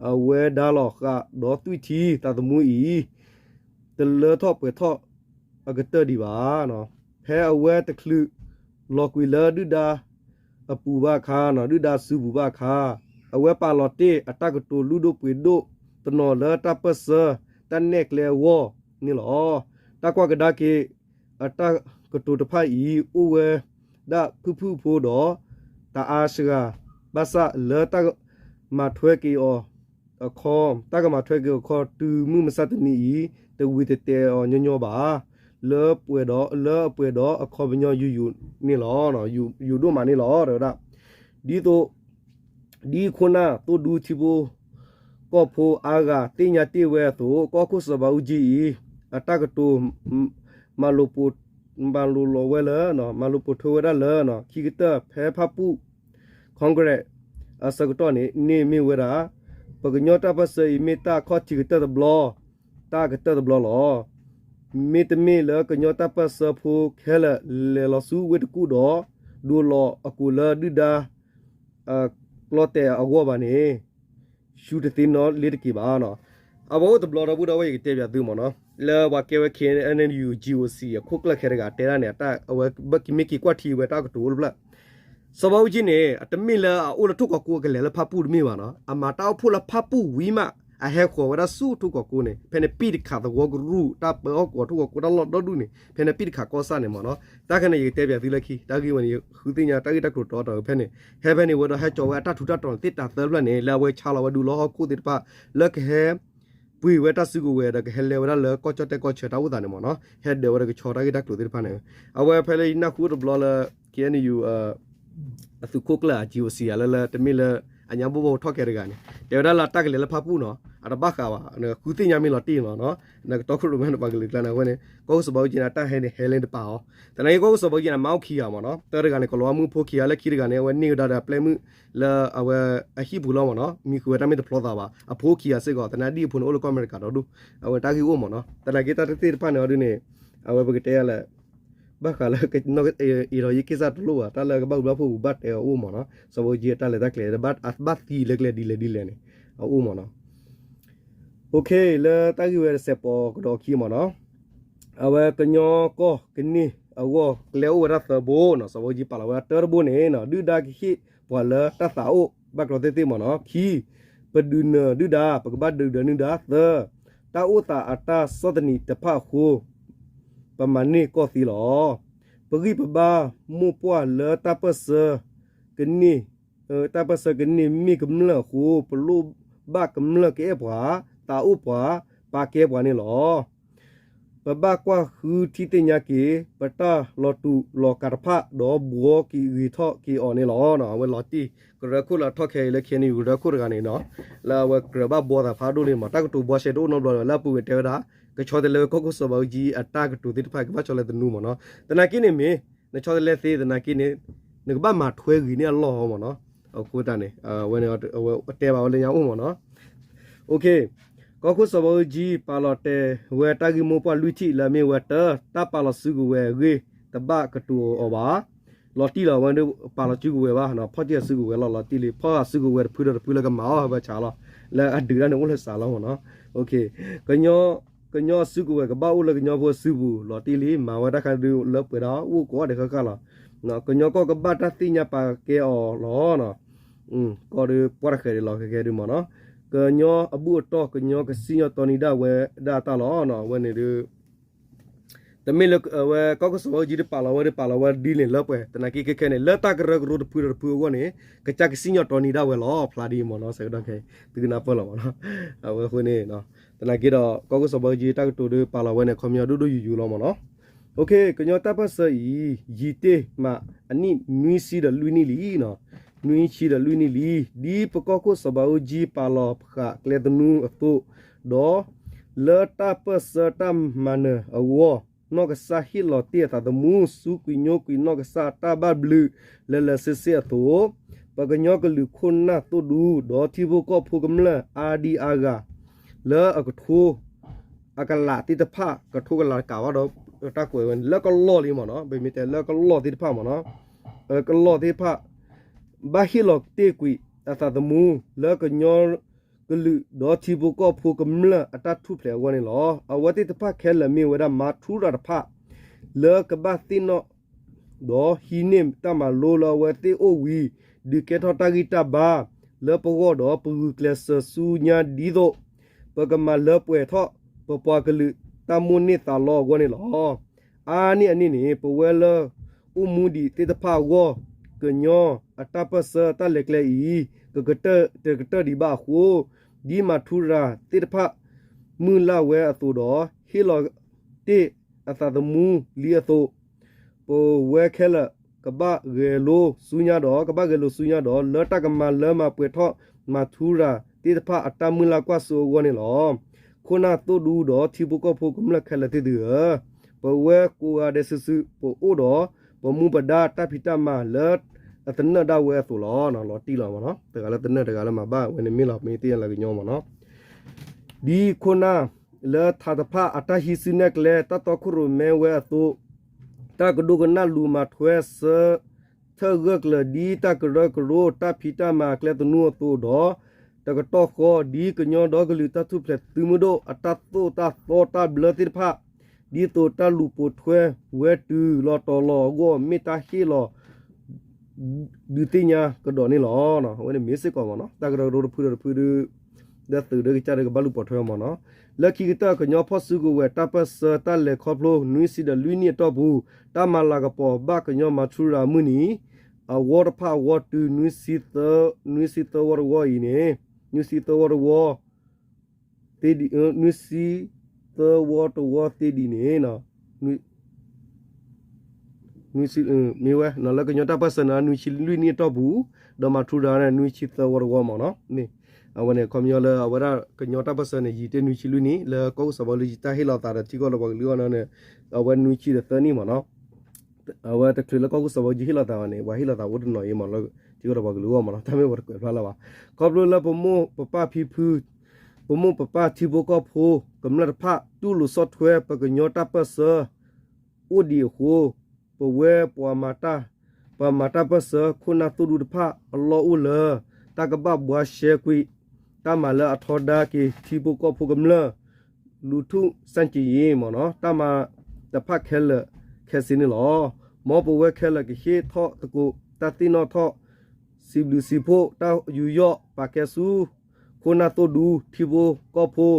အဝဲဒါလီၤဃးဒီးသွံၣ်ထံသးသမူအံၤ တလၢထီၣ်ပှဲၤထီၣ်အကတၢၢ်ဒံးဘၣ်. ဖဲအဝဲတချုးလီၤကွံာ်လၢဒုၣ်ဒါအပူၤဘၣ်အခါ, ဒုၣ်ဒါစုပူၤဘၣ်အခါ, အဝဲပာ်လီၤတ့ၢ်အတၢ်ကတိၤလုၢ်ဒိၣ်ပှ့ၤဒိၣ်တနီၤလၢတၢ်ပၢၢ်ဆၢတၢ်နဲၣ်ကျဲအဂီၢ်န့ၣ်လီၤ. တၢ်ကွၢ်ကဒါက့ၤ အတၢ်ကတိၤတဖၣ်အံၤ အိၣ်ဝဲဒၣ်ဖုၣ်ဖုၣ်ဖိဒီး တအါစှၤ, ဘၣ်ဆၣ်လၢတၢ်မၤထွဲက့ၤအီၤ အခီ, တၢ်ကမၤထွဲက့ၤအခီတုၤမုၢ်မဆါတနံၤအံၤ တဝံၤတတဲာ်အီၤညီညီဘၣ်. လၢပှဲၤဒီး လၢအပှဲၤဒီးအခီပညီယိာ်ယိာ်န့ၣ်လီၤ. ယိာ်ဒိၣ်မးန့ၣ်လီၤ တဲဝဲဒၣ်. ဒ်သိး ဒ်ခိၣ်နၢ်သိၣ်ဒူထံဖိကီၢ်ဖိအါဂၤသ့ၣ်ညါတ့ၢ်ဝဲအသိး ကီၢ်ခိၣ်စီၤဘးအူကၠံအံၤ အတၢ်ကတိၤ မၤလိာ်ပိာ် မၤလိာ်လီၤဝဲလၢ မၤလိာ်ပိာ်ထွဲဝဲဒၣ်လၢ ခံကတၢၢ်ဖဲဖၣ်ပူၣ် Congress အဆၢကတီၢ်န့ၣ် န့ၣ်မ့ၢ်ဝဲဒၣ် ပကညီတၢ်ပၢၢ်ဆၢအံၤမ့ၢ်တၢ်ခီၣ်ထံးကတၢၢ်တဘျီ, တၢ်ကတၢၢ်တဘျီလီၤ. မ့တမ့ၢ်လၢကညီတၢ်ပၢၢ်ဆၢဖိခဲလၢာ်လဲၤလီၤဆူဝ့ၢ်တကူၣ်ဒီး ဒိးလီၤအကိာ်လၢဒုၣ်ဒါ ကျီတဲာ်အဂီၢ်ဘၣ်န့ၣ် ရှူတသ့နီလ့တက့ၤဘၣ်. အဝဲအိၣ်တဘျီဒီပုၢ်ဒီဝဲၢ် ယကတဲပၠးသုမ့ၢ်နီၤ, လၢပှၤကဲဝဲ ခ့ၣ်အဲၣ်ယူၣ် GOC အခိၣ်ကျၢၢ်ခဲတဂၤတဲဒၣ်န့ၣ် အဝဲမ့ၢ်က့ၤကွၢ်ထံဝဲတၢ်ကတိၤအိၣ်တဖျၢၣ် စီၤဘးအူကၠံန့ၣ် အတမ့ၢ်လၢအအိၣ်လၢထိၣ်ကီးကိးအကလဲၤလၢဖၣ်ပူၣ်တမ့ၢ်ဘၣ်နီၤ, အမၤတၢ်အိၣ်ဖှိၣ်လၢဖၣ်ပူၣ်ဝံၤမး အဟဲဃီၤဝဲဒၣ်ဆူထိၣ်ကီးကိးန့ၣ် ဖဲန့ၣ်ပံၣ်တခးသဝီကရူၢ် တၢ်ပၢဟီၣ်ကဝီၤထိၣ်ကီးကိးတၢ်လီၢ်ဒီဒူၣ်န့ၣ် ဖဲန့ၣ်ပံၣ်တခးကီၢ်ဆၣ်န့ၣ်မ့ၢ်နီၤ, တၢ်ခဲန့ၣ် ယကတဲပၠးသုလၢခံ တၢ်ဂ့ၢ်ဝဲန့ၣ် ယဃုသ့ၣ်ညါတၢ်ဂ့ၢ်တၢ်ကျိၤတီတီဖဲန့ၣ် ဟဲဖဲန့ၣ်ဝဲဒီးဟဲကၠီၤဝဲအတၢ်ထူးတၢ်တီၤန့ၣ် သ့ၣ်တၢ်သၢဖျၢၣ်န့ၣ် လၢအဝဲဆါလီၤဝဲဒူလီၢ်ဟီၣ်ခိၣ်သ့ၣ်တဖၣ် လၢကဟဲ ပှ့ၤဝဲတၢ်စုကဝဲၤဒီးကဟဲလဲၤဝဲဒၣ်လၢကီၢ်ကၠီၣ်တဲၣ်ကီၢ်ဆၢတၢ်အိၣ်သးန့ၣ်မ့ၢ်နီၤ, ဟဲဒၢးဝဲဒီးကဆီတၢ်ဂ့ၢ်တၢ်ကျိၤသ့ၣ်တဖၣ်န့ၣ်, အဝဲဖဲလၢယနၢ်ဟူတဘျီလၢ ခ့ၣ်အဲၣ်ယူၣ် အသုးခိၣ်ကျၢၢ် GOC ဧါ လၢလၢတမ့ၢ်လၢ အညါဘိၣ်ဘၣ်ထီၣ်ခဲတဂၤန့ၣ် တဲဝဲဒၣ်လၢတၢ်ကလဲၤလၢဖၣ်ပူၣ်နီၤ အတဘၣ်ဃးဘၣ် ဃုသ့ၣ်ညါမ့ၢ်လီၤတံၢ်နီၤ နကတီခိၣ်ရိၣ်မဲနပှၤကလုာ်ကျါန့ၣ် အဝဲန့ၣ် ကီၢ်ခိၣ်စီၤဘးအူကၠံန့ၣ် အတၢ်ဟဲန့ၣ် ဟဲလၢတပာ်အီၤ သနာ်က့ကီၢ်ခိၣ်စီၤဘးအူကၠံန့ၣ် အမါအိၣ်ခံဂၤမ့ၢ်နီၤ တၢတဂၤန့ၣ် ကလီၤဝါမုၣ်ဖိခံဂၤ လၢခံတဂၤန့ၣ် အဝဲန့ၢ်ကဒါဒီးအပျဲၢ်မုၣ်လၢအဝဲအဟံၣ်ပူၤလီၤမ့ၢ်နီၤ မံဃုာ်ဝဲတၢ်မ့ၢ်တဖျီသးဘၣ် အဖိခံဂၤစ့ၢ်ကီး သနာ်က့ဒ်အဖိန့ၣ် အိၣ်လၢကီၢ်အမဲရကၤဒီဒူၣ် အဝဲတၢ်ဂ့ၢ်အိၣ်မ့ၢ်နီၤ သနာ်က့တၢ်တသ့ၣ်တဖၣ်န့ၣ်အီၤဒုန့ၣ် အဝဲပကတဲယၤလဲၣ် ဘၣ်ဃးလၢ အ့ၣ်ဒီးယက့ၢ်စၢ်တလိၣ်ဘၣ် တၢ်လၢကဘၣ်ဘျါဖှိၣ်ပူၤဘၣ်တဲအီၤအိၣ်မ့ၢ်နီၤ စီၤဘးအူကၠံအတၢ်လဲၤတၢ်ကျဲၤ ဘၣ်သံလၢကျဲဒ်လဲၣ်ဒ်လဲၣ်န့ၣ် အအိၣ်မ့ၢ်နီၤ လၢတၢ်ဂ့ၢ်ဝဲတစဲးပိာ်ကဒီးအခံမ့ၢ်နီၤ အဝဲကညီကီၢ်ကန့ၢ်အဂီၢ် ကျဲအိၣ်ဝဲဒၣ်သၢဘိနီၤ စီၤဘးအူကၠံပာ်လီၤဝဲဒၣ်တၢတဘိန့ၣ်နီၤ ဒုၣ်ဒါကဟ့ၣ်ပှၤလၢတၢ်သးအိၣ် ဘၣ်ကျီသ့ၣ်သ့ၣ်မ့ၢ်နီၤ ခံ ပဒုးနၢၤဒုၣ်ဒါ ပကဘၣ်ဒုးနၢၤဒုၣ်ဒါ သၢ တၢ်အိၣ်သးအတၢ်ဆီၣ်သနံးတဖၣ်အဃိ ပမၤန့ၢ်ကီၢ်သ့လီၤ. ပဂံၢ်ပဘါမိၢ်ပှၢ်လၢတၢ်ပၢၢ်ဆၢကန့ၢ် တၢ်ပၢၢ်ဆၢကန့ၢ်မ့ၢ်ကမျၢၢ်အဃိ ပလိၣ်ဘၣ်ကမျၢၢ်ကအဲၣ်ပှၤ သးအိၣ်ပှၤ ပာ်ကဲပှၤန့ၣ်လီၤ. ပဘၣ်ကွၢ်ဃုထံသ့ၣ်ညါက့ၤ ပတၢ်လီၤတူာ်လီၤကာ်တဖၣ် ဒီးဘှီက့ၤဂ့ၤထီၣ်က့ၤအီၤန့ၣ်လီၤ. အဝဲလီၤတံၢ် ကရၢခိၣ်လၢအထီၣ်ခဲအံၤလၢ ခ့ၣ်အဲၣ်ယူၣ် ကရၢခိၣ်တဂၤန့ၣ်နီၤ လၢအဝဲကြၢးဘၣ်ဘှီသးဖးဒိၣ်လံမး တၢ်ကတိၤဘှီရှဲတအိၣ်နီတဘျီဒီး လၢအပူၤဝဲတဲဝဲဒၣ် ကဆီတလဲဝဲကီၢ်ခိၣ်စီၤဘးအူကၠံအတၢ်ကတိၤသ့ၣ်တဖၣ် ကဘၣ်ဆီတလဲသနူမ့ၢ်နီၤ. သနာ်က့န့ၣ်မ့ၢ် နဆီတလဲသ့သနာ်က့န့ၣ် နကဘၣ်မၤထွဲဂ့ၤန့ၢ်အလီၢ်မ့ၢ်နီၤ. အဃိသတးန့ၣ် အဝဲန့ၣ် အဝဲတဲဘၣ်ဝဲလၢညါအိၣ်မ့ၢ်နီၤ. ကီၢ်ခိၣ်စီၤဘးအူကၠံ ပာ်လီၤတဲာ်ဝဲတၢ်ဂ့ၢ်မိၢ်ပှၢ်လွံၢ်ထံၣ်လၢအမ့ၢ်ဝဲ တၢ တၢ်ပာ်လီၤစုကဝဲၤအဂ့ၢ် တဘၣ်ကတိၤအီၤဘၣ်. လီၤတံၢ်လီၤ အဝဲပာ်လီၤစုကဝဲၤဘၣ် ဖီၣ်တံၢ်အစုကဝဲၤလီၤ လီၤတံၢ်လံ ဖီၣ်ဃာ်စုကဝဲၤတဖုဒီးတဖုလၢကမၤအီၣ်ဝဲဆးလီၤ လၢအဒုးတၢ်န့ၣ်အိၣ်လၢစးလီၤမ့ၢ်နီၤ. ကညီအစုကဝဲၤကဘၣ်အိၣ်လၢကညီဖိအစုပူၤ လီၤတံၢ်လံ မၤဝဲတၢ်ခါဒုးလၢပှဲၤဒၣ်အိၣ်ကိးဂၤဒဲးဃၣ်ဃၣ်လီၤ. ကညီကီၢ်ကဘၣ်တၢ်သ့ၣ်ညါပာ်ကဲအီၤလီၤ. ကီၢ်ဒုးပှၢ်တဃဲၤဒံးလီၤ ခဲကဲဒုးမ့ၢ်နီၤ. ကညီအဘူၣ်အတီၢ် ကညီကစံၣ်ညီၣ်တီနံၤဒၣ်ဝဲဒၣ်အတၢ်လီၤ. အဝဲန့ၣ်ဒုး တမ့ၢ်လၢအဝဲ ကီၢ်ခိၣ်စီၤဘးအူကၠံတပာ်လီၤဝဲဒၣ်ပာ်လီၤဝဲဒ်န့ၣ်လၢပှဲၤ သနာ်က့ခဲခဲန့ၣ် လၢတၢ်ကရၢကရိတဖုဒီးတဖုအဂီၢ်န့ၣ် ကစၢ်ကစံၣ်ညီၣ်တီနံၤဒၣ်ဝဲလီၤ ဖျါဒ်အံၤမ့ၢ်နီၤ ဆၢကတီၢ်ခဲအံၤ သုကနၢ်ပၢၢ်လီၤမ့ၢ်နီၤ. အဝဲအဃိန့ၣ် သနာ်က့ဒီး ကီၢ်ခိၣ်စီၤဘးအူကၠံတၢ်ကတိၤဒုးပာ်လီၤဝဲန့ၣ် ခီပညီဒိၣ်ဒိၣ်ယိာ်ယိာ်လီၤမ့ၢ်နီၤ. ကညီတၢ်ပၢၢ်ဆၢအံၤ ယံာ်တ့ၢ်မးအနံၣ်နွံဆံဒီးလွံၢ်နံၣ်လံ နွံဆံဒီးလွံၢ်နံၣ်လံ. ဒ်ပကီၢ်ခိၣ်စီၤဘးအူကၠံပာ်လီၤဃာ်ကျဲသနူအသိး, ဒီးလၢတၢ်ပၢၢ်ဆၢတၢ်မၤနၢၤအဂီၢ်, နီၢ်ကစၢ်ဟ့ၣ်လီၤတ့ၢ်အသးသမူ ဆူကွံာ်ညိကွံာ်နီၢ်ကစၢ်တၢ်ဘၣ်ဘျုးလၢာ်လၢာ်ဆ့ဆ့အသိး, ပကညီကလုာ်ခိၣ်နၢ်သိၣ်ဒူ ဒီးထံဖိကီၢ်ဖိကမျၢၢ်အါဒံအါဂၤ လၢအကထိ အကလးသ့ၣ်တဖၣ် ကထိကလးတကးဘၣ်ဒီး တၢ်ကွဲးဝဲန့ၣ် လၢကလီၢ်လံမ့ၢ်နီၤ, ပမ့ၢ်တဲလၢကလီၢ်သ့ၣ်တဖၣ်မ့ၢ်နီၤ, ကလီၢ်သ့ၣ်တဖၣ် ဘၣ်ဟ့ၣ်လီၤတ့ၢ်ကွံာ်အသးသမူ လၢကညီကလုာ်ဒီးထံဖိကီၢ်ဖိကမျၢၢ်အတၢ်ထူၣ်ဖျဲးအဂီၢ်န့ၣ်လီၤ. အဝဲသ့ၣ်တဖၣ်ခဲလၢာ်မ့ၢ်ဝဲဒၣ်မၤထူရၤတဖၣ် လၢကဘၣ်သ့ၣ်နီၣ် ဒီးဟံးန့ၢ်တၢ်မၤလိလၢအဝဲသ့ၣ်အိၣ်ဝံၤ ဒုးကဲထီၣ်တၢ်ဂံၢ်တၢ်ဘါလၢပဂီၢ်ဒီး ပဂုာ်ကျဲးစၢးဆူညါဒ်သိး ပကမၤလၢပှဲၤထီၣ် ပပှၤကလုာ်တၢ်မိၣ်န့ၢ်သးလီအဂီၢ်န့ၣ်လီၤ. အါန့ၢ်အန့ၣ်န့ၣ် ပဝဲလၢအိၣ်မူဒံးသ့ၣ်တဖၣ်အဂီၢ် ကညီအတၢ်ပၢၢ်ဆၢတၢ်လဲၤကျဲအံၤ ကကတၢၢ်တကတၢၢ်ဒံးဘၣ်အဃိ ဒ်မၤထူရၤသ့ၣ်တဖၣ် မုၢ်လၢ်ဝဲအသိးဒီး ဟ့ၣ်လီၤတ့ၢ်အသးသမူလံအသိး, ပဝဲခဲလၢာ် ကဘၣ်ဂဲၤလိဆူညါဒီး ကဘၣ်ဂဲၤလိာ်ဆူညါဒီး လၢတၢ်ကမၤလၢမၤပှဲၤထီၣ်မၤထူရၤသ့ၣ်တဖၣ်အတၢ်မုၢ်လၢ်ကွၢ်စိအဂီၢ်န့ၣ်လီၤ. ခိၣ်နၢ်သိၣ်ဒူဒီးထံဖိကီၢ်ဖိကမျၢၢ်ခဲလၢာ်သ့ၣ်သုဧၢ, ပဝဲကိးဂၤဒဲးစုာ်စုာ် ပအိၣ်ဒီး ပမူပဒါတၢ်ဖံးတၢ်မၤလၢအသနၢၣ်ဒၣ်ဝဲအသိးလီၤ. လီၤတံၢ်လီၤမ့ၢ်နီၤ, တဂၤလၢသနၢၣ် တဂၤလၢမၤဘၣ်ဝဲန့ၣ်မ့ၢ်လီၤ, မ့ၢ်သ့ၣ်ညါလၢကညီမ့ၢ်နီၤ. ဒ်ခိၣ်နၢ်လၢထးတဖၣ်အတၢ်ဟံးစုနဲၣ်ကျဲ တၢ်တီခိၣ်ရိၣ်မဲဝဲအသိး, တၢ်ကဒိကနၣ်လူၤမၤထွဲဆၢထၢၣ်ဂၢၢ်ကျၢၤ ဒ်တၢ်ကရၢကရိတၢ်ဖံးတၢ်မၤကျဲသနူအသိးဒီး, တကတီၢ်ဃီ ဒ်ကညီဒီကလုာ်တၢ်ထူၣ်ဖျဲးသုးမုၢ်ဒိၣ်အတၢ်သိၣ်တၢ်သီတၢ်ဘျၢသ့ၣ်တဖၣ်, ဒ်သိးတၢ်လူၤပိာ်ထွဲဝဲတုၤလီၤတီၤလီၤအဂီၢ် မ့ၢ်တၢ်ဟ့ၣ်လီၤ ဒုးသ့ၣ်ညါကဒီးန့ၣ်လီၤ. အဝဲန့ၣ်မ့ၢ်စ့ၢ်ကီးမ့ၢ်နီၤ, တၢ်ကရၢကရိတဖုဒီးတဖုဒုး ဒီးသုးဒီးကစၢ်ဒီးကဘၣ်လူၤပိာ်ထွဲမ့ၢ်နီၤ. လၢခံကတၢၢ် ကညီဖီၣ်စုကဝဲၤတၢ်ပၢၢ်ဆၢတၢ်လဲၤခီဖျိ နွံဆံဒီးလွံၢ်နံၣ်အတီၢ်ပူၤ, တၢ်မၤလၤကပီၤဘၣ်ကညီမၤထူရၤမုၢ်နံၤ အဝီတဖၣ်အဝီတုၤ နွံဆံသၢဝီတဝီအံၤန့ၣ်, နွံဆံသၢဝီတဝီ သ့ဒံး, နွံဆံသၢဝီတဝီသ့ဒံးန့ၣ်, နွံဆံ, မ့ၢ်ဝဲလၢကညီတၢ်ပၢၢ်ဆၢန့ၣ် နွံဆံလွံၢ်နံၣ်အတီၢ်ပူၤ, ဒီးမၤထူရၤန့ၣ် နွံဆံသၢဝီတဝီမ့ၢ်နီၤ. အဝဲန့ၣ် ခီပညီလၢအဝဲဒၣ်ကညီတၢ်ပၢၢ်ဆၢန့ၣ် ယံာ်တ့ၢ်နွံဆံလွံၢ်နံၣ် လၢကီၢ်ခိၣ်စီၤဘးအူကၠံတၢ်ဟ့ၣ်လီၤသးဒီးထံကီၢ်ဒီးပှၤကလုာ်အဂီၢ်န့ၣ်, အဝဲနွံဆံဒီးသၢနံၣ်မ့ၢ်နီၤ. အဝဲတချုးလၢကီၢ်ခိၣ်စီၤဘးအူကၠံဟ့ၣ်လီၤသးဘၣ်န့ၣ် ပှၤဟ့ၣ်လီၤသးအိၣ်တနီၤအံၤမ့ၢ်နီၤ လၢထံကီၢ်ဒီးပှၤကလုာ်အဂီၢ်မ့ၢ်နီၤ, တၢ်မ့ၢ်ပှၤတကွဲးဖျါလၢၤဘၣ်. ခီဖျိလၢပမိၢ်ပပၢ်ဖံဖု, ပမိၢ်ပပၢ်ထံဖိကီၢ်ဖိကမျၢၢ်တဖၣ် တူၢ်လိာ်ဆီၣ်ထွဲပကညီတၢ်ပၢၢ်ဆၢ အိၣ်ဒံးအဃိ, ပဝဲပှၤမၤတၢ်, ပှၤမၤတၢ်ပၢၢ်ဆၢခိၣ်နၢ်သိၣ်ဒူတဖၣ် အလီၢ်အိၣ်လၢ တၢ်ကဘၣ်ဘှါရှဲကွံာ် တၢ်မၤလၢအထီဒါက့ၤထံဖိကီၢ်ဖိကမျၢၢ် လူထုဆန့်ကျင်ရေးမ့ၢ်နီၤ တၢ်မၤတဖၣ်ခဲလၢာ်ခဲဆ့န့ၣ်လီၤ. မ်ပဝဲခဲလၢာ်ကဟ့ၣ်ထီၣ်သကိး တၢ်သ့ၣ်နီၣ်ထီၣ် စံးဘျုးစံးဖှိၣ် တၢ်ယူးယီၣ်ပာ်ကဲဆူ ခိၣ်နၢ်သိၣ်ဒူ ထံဖိကီၢ်ဖိ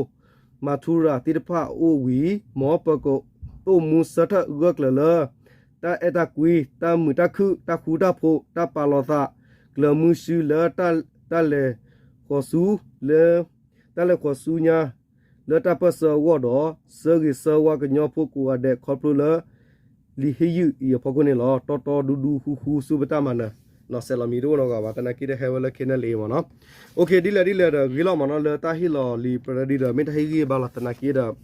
မၤထူရၤသ့ၣ်တဖၣ်အအိၣ်ဝံၤ မ်ပကအိၣ်မူဆၢထၢၣ်ဂၢၢ်ကျၢၤလၢ တၢ်အဲၣ်တၢ်ကွံ တၢ်မုာ်တၢ်ခုၣ် တၢ်ဃူတၢ်ဖိး တၢ်ပာ်လီၤသး ကျၢၤမုဆူလၢ တၢ်လဲၤဃီၤဆူ လၢ တၢ်လဲၤဃီၤဆူညါ လၢတၢ်ပၢၢ်ဆၢအဂီၢ်ဒီး ဆၢဂ့ၤဆၢဝါကညီဖိကိးဂၤဒဲး ခီဖျိလၢ လံာ်ဟ့ၣ်ယုၢ်အံၤအဖီခိၣ်န့ၣ်လီၤ. တီတီဒူဒူဃူဃူဆူပတၢ်မၤနၢၤ နီၤ စဲးလီၤမံၤတအိၣ်နီတဂၤဘၣ် သနာ်က့တဟဲဝဲလၢ ခဲနလ့မ့ၢ်နီၤ. အိၣ်ခ့ ဒ်လဲၣ်ဒ်လဲၣ်ဒီး ဂ့ၤလီၤမ့ၢ်နီၤ လၢတၢ်ဟ့ၣ်လီၤလံာ်ပြၢဒံဒီး မ့ၢ်တၢ်ဟ့ၣ်ဂံၢ်ဘါလီၤ သနာ်က့ဒီး လီၤ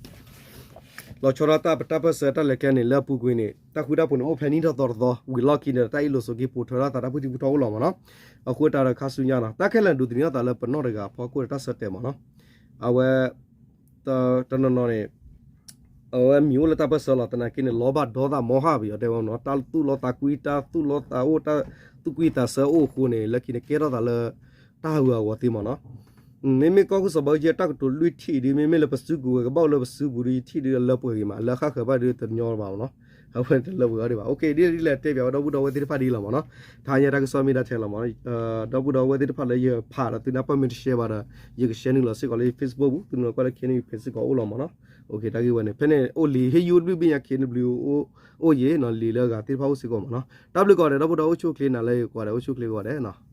ဆီဒၣ်တၢ်ပတၢ်ပၢၢ်ဆၢတၢ်လဲၤကျဲန့ၣ် လၢအပူၤကွံာ်န့ၣ် တၢ်ဃူတၢ်ဖိးန့ၣ် အိၣ်ဖဲနံၣ်ထီၣ်သီတသီ ဝံၤလီၢ်ခံန့ၣ်ဒီး တၢ်အ့ၣ်လိာ်ဆိးက့ ပိာ်ထွဲထီၣ်သး တၢ်ဖုၣ်ထံဖုၣ်ထီၣ်အိၣ်လီၤမ့ၢ်နီၤ. အဃိတၢ်ဒီးခါဆူညါနီၤ တၢ်ခဲလၢာ်ဒိးသန့ၤထီၣ်သးလၢပနီၢ်တဂၤအဖီခိၣ်ဒီးတၢ်ဆၢတဲာ်မ့ၢ်နီၤ. အဝဲ တနီၤနီၤန့ၣ် အဝဲမံၤအိၣ်လၢတၢ်ပၢၢ်ဆၢလီၤ သနာ်က့န့ၣ် လီၤဘၣ်ဒီသးမီၢ်ဟၣ်ပယီၤတဲဝဲမ့ၢ်နီၤ တၢ်သူၣ်လီသးကွံ တၢ်သူၣ်လီသးအိၣ် တၢ်သူၣ်ကွံသးဆၢအိၣ်အဃိန့ၣ် လၢခံန့ၣ် ကဲထီၣ်သးလၢ တၢ်ဟးဂူာ်ဟးဂီၤသ့မ့ၢ်နီၤ. မ့မ့ၢ်ကီၢ်ခိၣ်စီၤဘးအူကၠံတၢ်ကတိၤလွံၢ်ထံၣ်ဒ် မ့မ့ၢ်လၢပစုပူၤဝဲ ကဘၣ်အိၣ်လၢပစုပူၤဒီး ယထံၣ်ဒ်အလၢပှဲၤဂ့ၤမး လၢအဃၣ်ဃၢၤဘၣ်ဒ်တညီဘၣ်မ့ၢ်နီၤ. အဝဲတလၢပှဲၤအီၤဒံးဘၣ် အိၣ်ခ့ ဒ်လဲၣ်ဒ်လဲၣ်တဲပၠးဝဲဒီပုၢ်ဒီဝဲၢ်သ့ၣ်တဖၣ်ဒ်အံၤလီၤမ့ၢ်နီၤ. တဟါညါတၢ်ကစီၣ်မ့ၢ်ဒၣ်ထဲလီၤမ့ၢ်နီၤ. ဒီပုၢ်ဒီဝဲၢ်သ့ၣ်တဖၣ်လၢယဖးဒီးသုနၢ်ပၢၢ်မ့ၢ်တရှဲဘၣ်ဒီး ယကရှဲနုာ်လီၤစ့ၢ်ကီးလၢ Facebook ပူၤ သုနုာ်လီၤကွၢ်လၢ ခဲနံၣ် page စ့ၢ်ကီးအိၣ်လီၤမ့ၢ်နီၤ. အိၣ်ခ့ တၢ်ဂ့ၢ်ဝဲန့ၣ် ဖဲန့ၣ် အိၣ်လံာ်ဟ့ၣ်ယုၢ်တဘ့ၣ်ဘ့ၣ်ညါ ခဲနံၣ် ဘျုး အိၣ်ယံၤနီၤ လံာ်လၢအဂၤသ့ၣ်တဖၣ်အိၣ်စ့ၢ်ကီးမ့ၢ်နီၤ. တၢ်ဘျုးကိးဂၤဒဲး ဒီပုၢ်ဒီဝဲၢ်အိၣ်ဆူၣ်အိၣ်ချ့နၤလၢယကိးဂၤဒဲး အိၣ်ဆူၣ်အိၣ်ချ့ကိးဂၤဒဲးနီၤ.